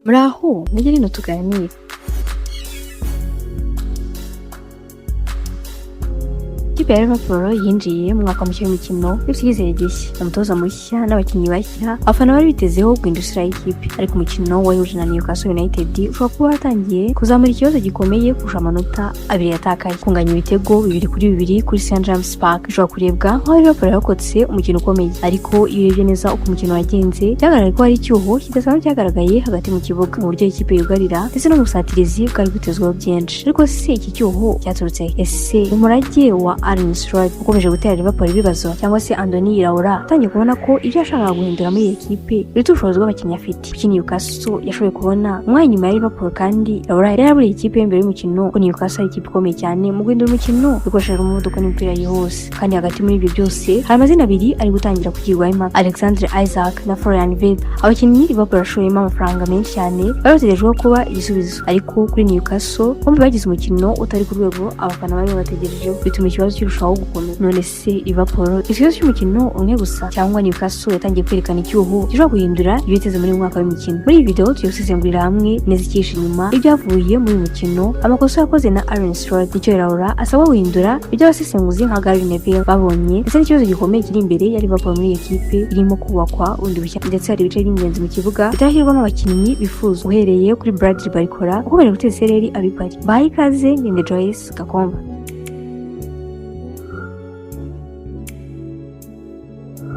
Muraho, mujye rino tuganire. Ikipe ya Liverpool yinjiye mu mwaka mushya w'imikino ifite icyizere gishya, umutoza mushya n'abakinnyi bashya abafana bari bitezeho guhindura isura y'ikipe. Ariko umukino wahuje na Newcastle United ushobora kuba watangiye kuzamura ikibazo gikomeye kurusha amanota abiri yatakaye. Kunganya ibitego 2-2 kuri St James Park bishobora kurebwa nk'aho Liverpool yarokotse umukino ukomeye, ariko iyo urebye neza uko umukino wagenze, byagaragaye ko hari icyuho kidasanzwe cyagaragaye hagati mu kibuga, mu buryo ikipe yugarira ndetse no mu busatirizi bwari bwitezweho byinshi. Ariko se iki cyuho cyaturutse he? Ese umurage wa Arne Slot ukomeje gutera Liverpool ibibazo, cyangwa se Andoni Iraola atangiye kubona ko ibyo yashakaga guhindura muri iyi ekipe biruta ubushobozi bw'abakinnyi afite? Kuki Newcastle yashoboye kubona umwanya nyuma ya Liverpool kandi Iraola yari yaraburiye ikipe ye mbere y'umukino ko Newcastle ari ikipe ikomeye cyane mu guhindura umukino ikoresheje umuvuduko n'imipira yihuse? Kandi hagati muri ibyo byose hari amazina abiri ari gutangira kugirwaho impaka, Alexander Isak na Florian Wirtz, abakinnyi Liverpool yashoyemo amafaranga menshi cyane bari bategerejweho kuba igisubizo. Ariko kuri Newcastle bombi bagize umukino utari ku rwego abafana bari babategerejeho, bituma ikibazo kirushaho gukomera. None se Liverpool ikibazo cy'umukino umwe gusa, cyangwa Newcastle yatangiye kwerekana icyuho gishobora guhindura ibyo biteze muri uyu mwaka w'imikino? Muri iyi video tugiye gusesengurira hamwe neza icyihishe inyuma ibyavuye muri uyu mukino, amakosa yakoze na Arne Slot, icyo Iraola asabwa guhindura, ibyo abasesenguzi nka Gary Neville babonye, ndetse n'ikibazo gikomeye kiri imbere ya Liverpool muri iyi ekipe irimo kubakwa bundi bushya. Ndetse hari ibice by'ingenzi mu kibuga bitarashyirwamo abakinnyi bifuza, uhereye kuri Bradley Barcola ukomeje guteza isereri abipari. Baha ikaze, ngende Joyce Gakomba.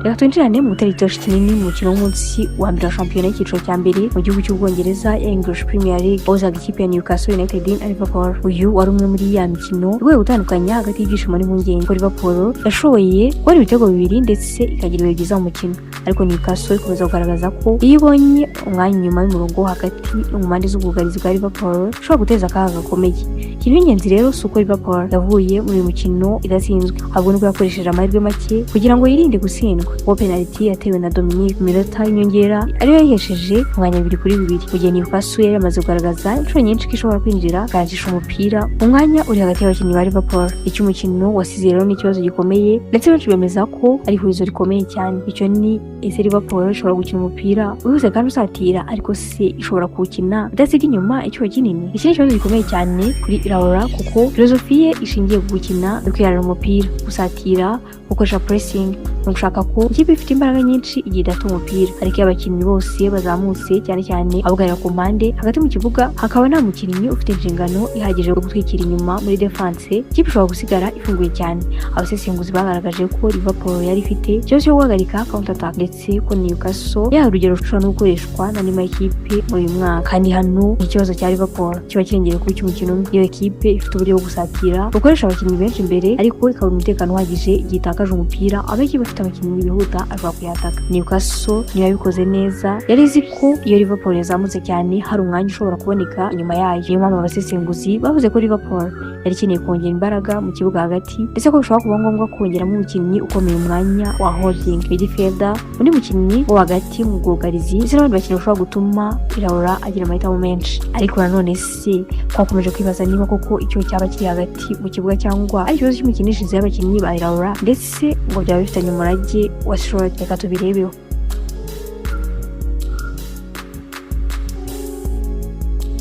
Reka twinjirane mu gutera igitoshi kinini mu mukino w'umunsi wa mbere wa shampiyona y'icyiciro cya mbere mu gihugu cy'Ubwongereza ya English Premier League, wahuzaga ikipe ya Newcastle United na Liverpool. Uyu wari umwe muri ya mikino igoye gutandukanya hagati y'ibyishimo n'impungenge, ko Liverpool yashoboye kubona ibitego bibiri ndetse ikagira ibihe byiza mu mukino, ariko Newcastle ikomeza kugaragaza ko iyo ibonye umwanya inyuma y'umurongo wo hagati no mu mpande z'ubwugarizi bwa Liverpool ishobora guteza akaga gakomeye. Ikintu cy'ingenzi rero si uko Liverpool yavuye muri uyu mukino idatsinzwe, ahubwo nubwo yakoresheje amahirwe make kugira ngo yirinde gutsindwa. Uwo penalty yatewe na Dominic mu minota y'inyongera ariyo yayihesheje umwanya 2-2, mu gihe Newcastle yari yamaze kugaragaza inshuro nyinshi ko ishobora kwinjira ikancisha umupira mu mwanya uri hagati y'abakinnyi ba Liverpool. Icyo umukino wasize rero ni ikibazo gikomeye, ndetse benshi bemeza ko ari ihurizo rikomeye cyane. Icyo ni: ese Liverpool ishobora gukina umupira wihuse kandi usatira, ariko se ishobora kuwukina idasiga inyuma icyuho kinini? Iki ni ikibazo gikomeye cyane kuri Iraola, kuko filozofi ye ishingiye ku gukina no kwiharira umupira, gusatira, gukoresha pressing no gushaka ko ikipe ifite imbaraga nyinshi igihe idafite umupira. Ariko iyo abakinnyi bose bazamutse, cyane cyane abugarira ku mpande, hagati mu kibuga hakaba nta mukinnyi ufite inshingano ihagije yo gutwikira inyuma muri defense, ikipe ishobora gusigara ifunguye cyane. Abasesenguzi bagaragaje ko Liverpool yari ifite ikibazo cyo guhagarika counter attack, ndetse ko Newcastle yaha urugero rushobora no gukoreshwa n'andi makipe muri uyu mwaka. Kandi hano ni ikibazo cya Liverpool kiba kirengeye kuba icy'umukino umwe. Iyo ekipe ifite uburyo bwo gusatira bukoresha abakinnyi benshi imbere, ariko ikabura umutekano uhagije igihe itakaje umupira, aho ikipe ifite abakinnyi bihuta ashobora kuyataka. Newcastle niyo yabikoze neza, yari izi ko iyo Liverpool yazamutse cyane hari umwanya ushobora kuboneka inyuma yayo. Niyo mpamvu abasesenguzi bavuze ko Liverpool yari ikeneye kongera imbaraga mu kibuga hagati, ndetse ko bishobora kuba ngombwa kongeramo umukinnyi ukomeye umwanya wa holding midfielder, undi mukinnyi wo hagati mu bwugarizi, ndetse n'abandi bakinnyi bashobora gutuma Iraola agira amahitamo menshi. Ariko nanone se twakomeje kwibaza niba koko icyo cyaba kiri hagati mu kibuga cyangwa ari ikibazo cy'imikinishirize y'abakinnyi ba Iraola, ndetse ngo byaba bifitanye umurage wa Slot? Reka tubirebeho.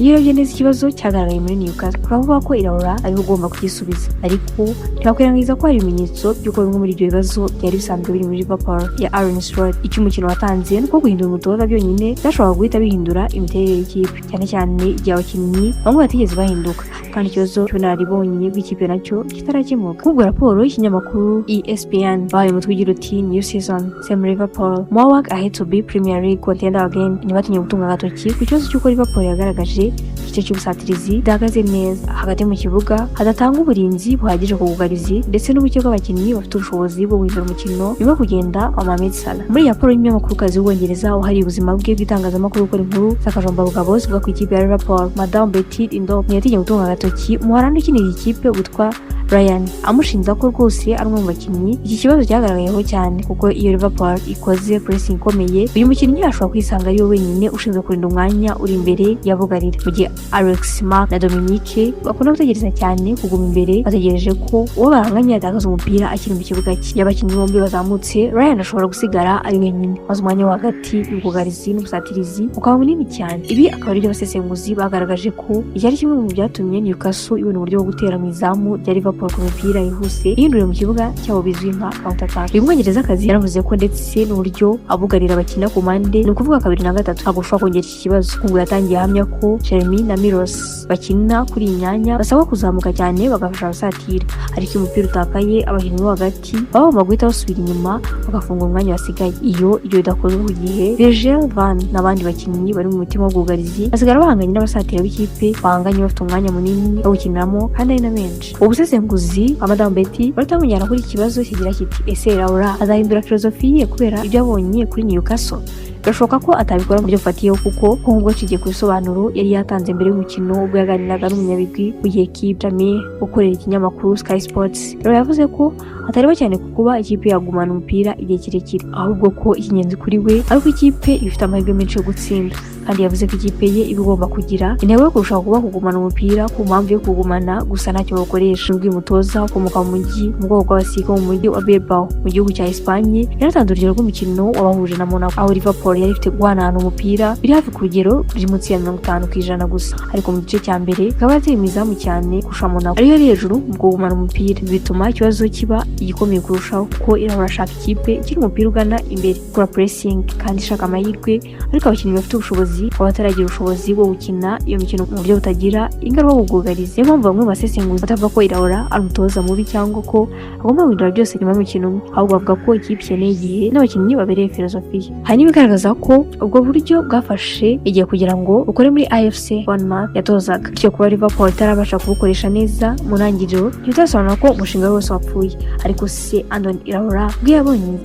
Iyo urebye neza ikibazo cyagaragaye muri Newcastle, turavuga ko Iraola ariwe ugomba kugisubiza, ariko ntibakwirengagiza ko hari ibimenyetso by'uko bimwe muri ibyo bibazo byari bisanzwe biri muri Liverpool ya Arne Slot. Icyo umukino watanze ni uko guhindura umutoza byonyine byashoboraga guhita bihindura imiterere y'ikipe, cyane cyane igihe abakinnyi bamwe batigeze bahinduka kandi ikibazo cy'ubunararibonye bw'ikipe nacyo kitarakemuka. Nk'ubwo raporo y'ikinyamakuru ESPN bahaye umutwe ugira uti "New season, same Liverpool, more work ahead to be Premier League contender again", ntibatinye gutunga agatoki ku kibazo cy'uko Liverpool yagaragaje igice cy'ubusatirizi bidahagaze neza hagati mu kibuga, hadatanga uburinzi buhagije ku bwugarizi, ndetse n'ubuke bw'abakinnyi bafite ubushobozi bwo guhindura umukino nyuma yo kugenda wa Mohamed Salah. Muri iyi raporo y'umunyamakurukazi w'Ubwongereza wahariye ubuzima bwe bw'itangazamakuru gukora inkuru z'akajombabugabo zivuga ku ikipe ya Liverpool, Madame Betty Lindop, ntiyatinye gutunga agatoki Umuholandi ukinira iyi kipe witwa Ryan, amushinja ko rwose ari umwe mu bakinnyi iki kibazo cyagaragayeho cyane, kuko iyo Liverpool ikoze pressing ikomeye, uyu mukinnyi ashobora kwisanga ari we wenyine ushinzwe kurinda umwanya uri imbere y'abugarira, mu gihe Alex Mack na Dominique bakunda gutegereza cyane kuguma imbere, bategereje ko uwo bahanganye yatakaza umupira akiri mu kibuga cye. Iyo abakinnyi bombi bazamutse, Ryan ashobora gusigara ari wenyine, maze umwanya wo hagati y'ubwugarizi n'ubusatirizi ukaba munini cyane. Ibi akaba aribyo abasesenguzi bagaragaje ko iki ari kimwe mu byatumye Newcastle ibona uburyo bwo gutera mu izamu rya Liverpool ku mipira yihuse ihinduriwe mu kibuga cyabo, bizwi nka counter attack. Uyu Mwongerezakazi yaravuze ko ndetse n'uburyo abugarira bakina ku mpande, ni ukuvuga kabiri na gatatu, ntabwo ushobora kongera iki kibazo. Ngo yatangiye ahamya ko Jeremy na Milos bakina kuri iyi myanya basabwa kuzamuka cyane bagafasha abasatira, ariko iyo umupira utakaye, abakinnyi bo hagati baba bagomba guhita basubira inyuma bagafungura umwanya wasigaye. Iyo ibyo bidakozwe ku gihe, Virgil van n'abandi bakinnyi bari mu mutima w'ubwugarizi basigara bahanganye n'abasatira b'ikipe bahanganye, bafite umwanya munini wo gukiniramo kandi ari na benshi. Ubusesenguzi bwa Madamu Betty bahita bamujyana kuri iki kibazo kigira kiti: "Ese Iraola azahindura filozofi ye kubera ibyo abonye kuri Newcastle?" Birashoboka ko atabikora mu buryo bufatiyeho, kuko nk'ubwo nshingiye ku bisobanuro yari yatanze mbere y'umukino ubwo yaganiraga n'umunyabigwi w'iyi ekipe Jamie ukorera ikinyamakuru Sky Sports, rero yavuze ko atareba cyane ku kuba ikipe yagumana umupira igihe kirekire, ahubwo ko icy'ingenzi kuri we ari uko ikipe ifite amahirwe menshi yo gutsinda. Kandi yavuze ko ikipe ye iba igomba kugira intego yo kurushaho kuba kugumana umupira ku mpamvu yo kugumana gusa ntacyo bawukoresha. Nubwo uyu mutoza ukomoka mu mujyi mu bwoko bw'Abasika mu mujyi wa Bilbao mu gihugu cya Espagne yaratanze urugero rw'umukino wabahuje na Monaco, aho Liverpool yari ifite guhanahana umupira biri hafi ku rugero ruri munsi ya 50% gusa, ariko mu gice cya mbere ikaba yateye mu izamu cyane kurusha Monaco ariyo yari hejuru mu kugumana umupira. Ibi bituma ikibazo kiba igikomeye kurushaho, kuko irahora ashaka ikipe ikiri umupira ugana imbere, ikora pressing kandi ishaka amahirwe, ariko abakinnyi bafite ubushobozi bakaba bataragira ubushobozi bwo gukina iyo mikino mu buryo butagira ingaruka ku bwugarizi. Niyo mpamvu bamwe mu basesenguzi batavuga ko Iraola ari umutoza mubi cyangwa ko agomba guhindura byose nyuma y'umukino umwe, ahubwo bavuga ko ikipe ikeneye igihe n'abakinnyi babereye filozofiya. Hari n'ibigaragaza ko ubwo buryo bwafashe igihe kugira ngo bukore muri AFC Bournemouth yatozaga, bityo kuba Liverpool itarabasha kubukoresha neza mu ntangiriro ntibitasobanura ko umushinga we wose wapfuye. Ariko se Andoni Iraola ubwo yabonye?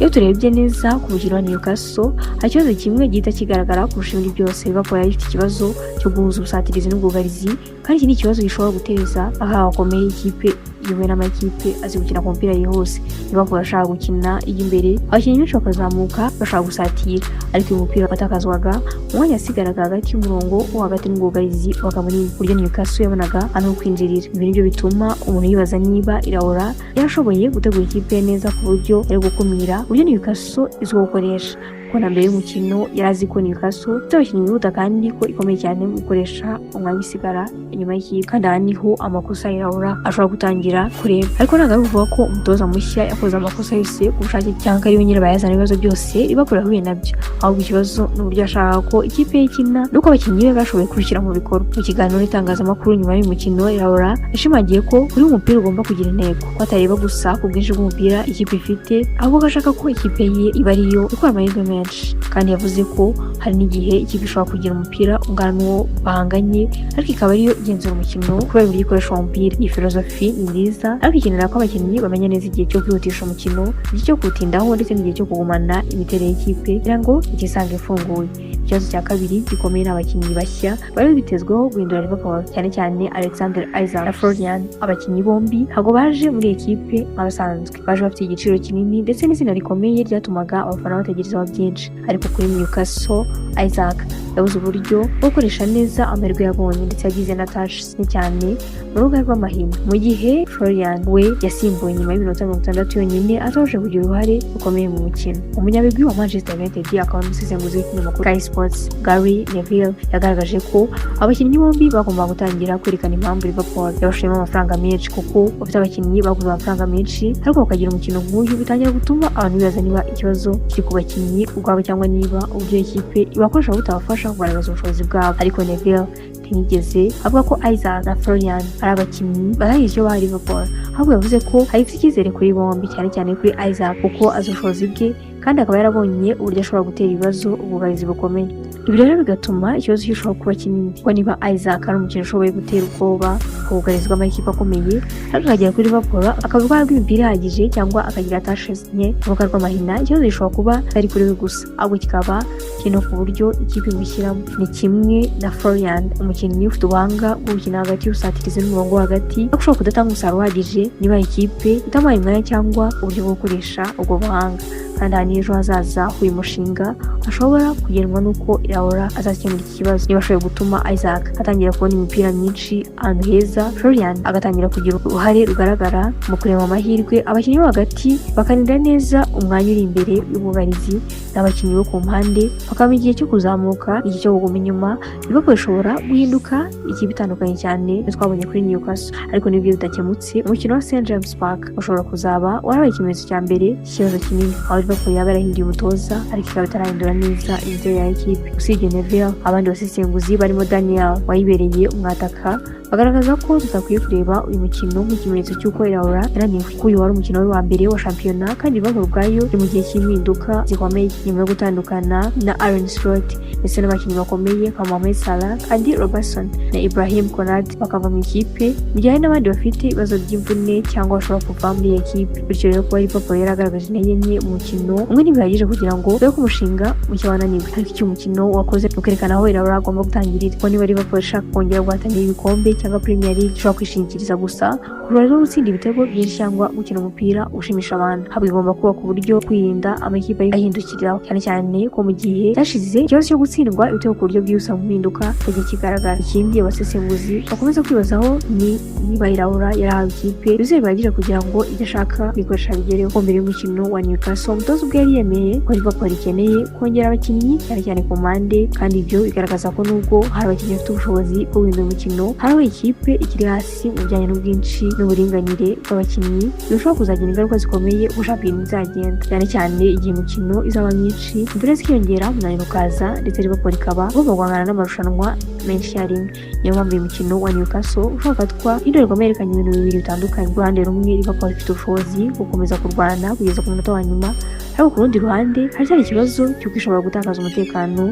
Iyo turebye neza ku mukino wa Newcastle, hari ikibazo kimwe gihita kigaragara kurusha ibindi byose. Liverpool yari ifite ikibazo cyo guhuza ubusatirizi n'ubwugarizi, kandi iki ni ikibazo gishobora guteza akaga gakomeye ikipe iyobowe n'amakipe azi gukina ku mupira yihuse. Liverpool ashaka gukina ijya imbere, abakinnyi benshi bakazamuka bashaka gusatira, ariko uyu mupira watakazwaga, umwanya wasigaraga hagati y'umurongo wo hagati n'ubwugarizi wabaga munini, ku buryo Newcastle yabonaga aho kwinjirira. Ibi nibyo bituma umuntu yibaza niba Iraola yarashoboye gutegura ikipe ye neza ku buryo yari gukumira uburyo Newcastle izwiho gukoresha, kuko na mbere y'umukino yari azi ko Newcastle ifite abakinnyi bihuta kandi ko ikomeye cyane mu gukoresha umwanya usigara inyuma y'ikipe. Kandi aha niho amakosa ya Iraola ashobora gutangira kureba, ariko ntabwo ari ukuvuga ko umutoza mushya yakoze amakosa yose ku bushake cyangwa ari we nyirabayazana ibibazo byose Liverpool yahuye nabyo, ahubwo ikibazo ni uburyo yashakaga ko ikipe ye ikina nuko abakinnyi be bashoboye kubishyira mu bikorwa. Mu kiganiro n'itangazamakuru nyuma y'umukino, Iraola yashimangiye ko kuri umupira ugomba kugira intego, ko atareba gusa ku bwinshi bw'umupira ikipe ifite, ahubwo ko ashaka ko ikipe ye iba ariyo ikora amahirwe menshi. Kandi yavuze ko hari n'igihe ikipe ishobora kugira umupira ungana n'uwo bahanganye, ariko ikaba ariyo igenzura umukino kubera uburyo ikoresha uwo mupira. Iyi filozofi ni nziza, ariko ikenera ko abakinnyi bamenya neza igihe cyo kwihutisha umukino, igihe cyo kuwutindaho, ndetse n'igihe cyo kugumana imiterere y'ikipe kugira ngo itisanga ifunguye. Ikibazo cya kabiri gikomeye ni abakinnyi bashya bari bitezweho guhindura Liverpool, cyane cyane Alexander Isak na Florian. Abakinnyi bombi ntabwo baje muri ekipe nk'abasanzwe, baje bafite igiciro kinini ndetse n'izina rikomeye ryatumaga abafana bategerezaho byinshi. Ariko kuri Newcastle, Isak yabuze uburyo bwo gukoresha neza amahirwe yabonye, ndetse yagize na touch cyane mu rubuga rw'amahina, mu gihe Florian we yasimbuwe nyuma y'iminota 60 yonyine atabasha kugira uruhare rukomeye mu mukino. Umunyabigwi wa Manchester United akaba n'umusesenguzi w'ikinyamakuru Sky Sports Gary Neville yagaragaje ko abakinnyi bombi bagomba gutangira kwerekana impamvu Liverpool yabashoyemo amafaranga menshi, kuko bafite abakinnyi baguze amafaranga menshi ariko bakagira umukino nk'uyu, bitangira gutuma abantu bibaza niba ikibazo kiri ku bakinnyi ubwabo cyangwa niba uburyo ikipe ibakoresha butabafasha kugaragaza ubushobozi bwabo. Ariko Neville ntiyigeze avuga ko Isak na Florian ari abakinnyi batagize icyo baha Liverpool, ahubwo yavuze ko ayifite icyizere kuri bombi, cyane cyane kuri Isak, kuko azi ubushobozi bwe kandi akaba yarabonye uburyo ashobora gutera ibibazo ubwugarizi bukomeye. Ibi rero bigatuma ikibazo gishobora kuba kinini, kuko niba Isak ari umukinnyi ushoboye gutera ubwoba kugarizwa amakipe akomeye, ariko akagera kuri Liverpool akaba ahabwa imipira ihagije cyangwa akagira touches nke mu rubuga rw'amahina, ikibazo gishobora kuba atari kuri we gusa, ahubwo kikaba kiri no ku buryo ikipe imushyiramo. Ni kimwe na Florian, umukinnyi ufite ubuhanga bwo gukina hagati y'ubusatirizi n'umurongo wo hagati, ariko ushobora kudatanga umusaruro uhagije niba ikipe itamuhaye umwanya cyangwa uburyo bwo gukoresha ubwo buhanga. Kandi aha ni ejo hazaza h'uyu mushinga hashobora kugenwa n'uko Iraola azakemura iki kibazo. Niba ashoboye gutuma Isak atangira kubona imipira myinshi ahantu heza, Florian agatangira kugira uruhare rugaragara mu kurema amahirwe, abakinnyi bo hagati bakarinda neza umwanya uri imbere y'ubwugarizi n'abakinnyi bo ku mpande bakaba igihe cyo kuzamuka, igihe cyo kuguma inyuma, Liverpool ishobora guhinduka ikipe itandukanye cyane iyo twabonye kuri Newcastle. Ariko nibyo bidakemutse, umukino wa St James Park ushobora kuzaba warabaye ikimenyetso cya mbere cy'ikibazo kinini, aho Liverpool yaba yarahinduye umutoza ariko ikaba itarahindura neza imiterere ya ekipe. Usibye Neville, abandi basesenguzi barimo Daniel wayibereye umwataka bagaragaza ko tudakwiye kureba uyu mukino nk'ikimenyetso cy'uko Iraola yananiwe, kuko uyu wari umukino we wa mbere wa shampiyona, kandi Liverpool ubwayo iri mu gihe cy'impinduka zikomeye nyuma yo gutandukana na Arne Slot ndetse n'abakinnyi bakomeye nka Mohamed Salah, Andy Robertson na Ibrahim Konate bakava mu ikipe, mu gihe hari n'abandi bafite ibibazo by'imvune cyangwa bashobora kuva muri iyi ekipe. Bityo rero, kuba Liverpool yaragaragaje intege nke mu mukino umwe ntibihagije kugira ngo dore ko umushinga mushya wananiwe. Ariko icyo umukino wakoze ni ukwerekana aho Iraola agomba gutangirira, kuko niba Liverpool ishaka kongera guhatanira ibikombe cyangwa Premier League, ishobora kwishingikiriza gusa ku ruhare rwo gutsinda ibitego byinshi cyangwa gukina umupira ushimisha abantu. Haba igomba kubaka uburyo kwirinda amakipe ahindukiriraho, cyane cyane ko mu gihe cyashize ikibazo cyo gutsindwa ibitego ku buryo bwihuse mu mpinduka cyagiye kigaragara. Ikindi abasesenguzi bakomeza kwibazaho ni niba Iraola yarahawe ikipe yuzuye bihagije kugira ngo ibyo ashaka kwikoresha bigereho. Ko mbere y'umukino wa Newcastle, umutoza ubwe yari yemeye ko Liverpool ikeneye kongera abakinnyi, cyane cyane ku mpande, kandi ibyo bigaragaza ko nubwo hari abakinnyi bafite ubushobozi bwo guhindura umukino, hari aho ikipe ikiri hasi mu bijyanye n'ubwinshi n'uburinganire bw'abakinnyi, bishobora kuzagira ingaruka zikomeye uko shampiyona izagenda, cyane cyane igihe imikino izaba myinshi, imvune zikiyongera, umunaniro ukaza, ndetse Liverpool ikaba igomba guhangana n'amarushanwa menshi icyarimwe. Niyo mpamvu uyu mukino wa Newcastle ushobora gufatwa nk'indorerwamo yerekanye ibintu bibiri bitandukanye. Ku ruhande rumwe, Liverpool ifite ubushobozi bwo gukomeza kurwana kugeza ku munota wa nyuma, ariko ku rundi ruhande haracyari ikibazo cy'uko ishobora gutakaza umutekano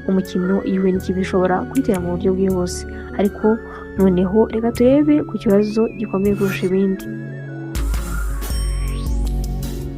umukino ihuye n'ikipe ishobora kuyitera mu buryo bwihuse. Ariko noneho reka turebe ku kibazo gikomeye kurusha ibindi: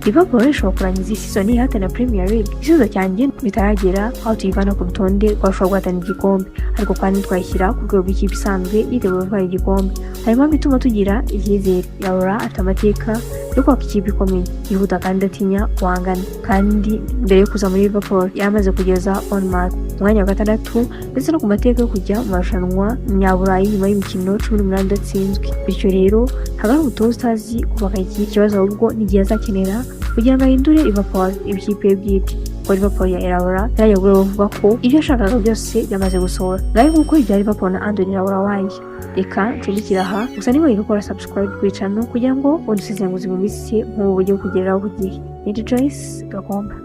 Liverpool ishobora kurangiza iyi season ihatana Premier League? Igisubizo cyanjye, bitaragera aho tuyivana ku rutonde rw'abashobora guhatana igikombe, ariko kandi twayishyira ku rwego rw'ikipe isanzwe yiteguye gutwara igikombe. Hari impamvu ituma tugira icyizere. Iraola afite amateka yo kubaka ikipe ikomeye, yihuta kandi idatinya guhangana, kandi mbere yo kuza muri Liverpool yaramaze kugeza Bournemouth mu mwanya wa gatandatu, ndetse no ku mateka yo kujya mu marushanwa nyaburayi nyuma y'imikino 18 idatsinzwe. Bityo rero ntabwo ari umutoza utazi kubaka iki kibazo, ahubwo n'igihe azakenera kugira ngo ahindure Liverpool ikipe ye bwite, kuko Liverpool ya Iraola yarajya kuvuga ko ibyo yashakaga byose byamaze gusohora. Ngaho nguko ibya Liverpool na Andoni Iraola wayo. Reka ncumbikire aha gusa, niba gukora subscribe kuri channel kugira ngo ubundi busesenguzi bwimbitse nk'ubu buryo kugeraho ku gihe. Ni Joyce Gakomba.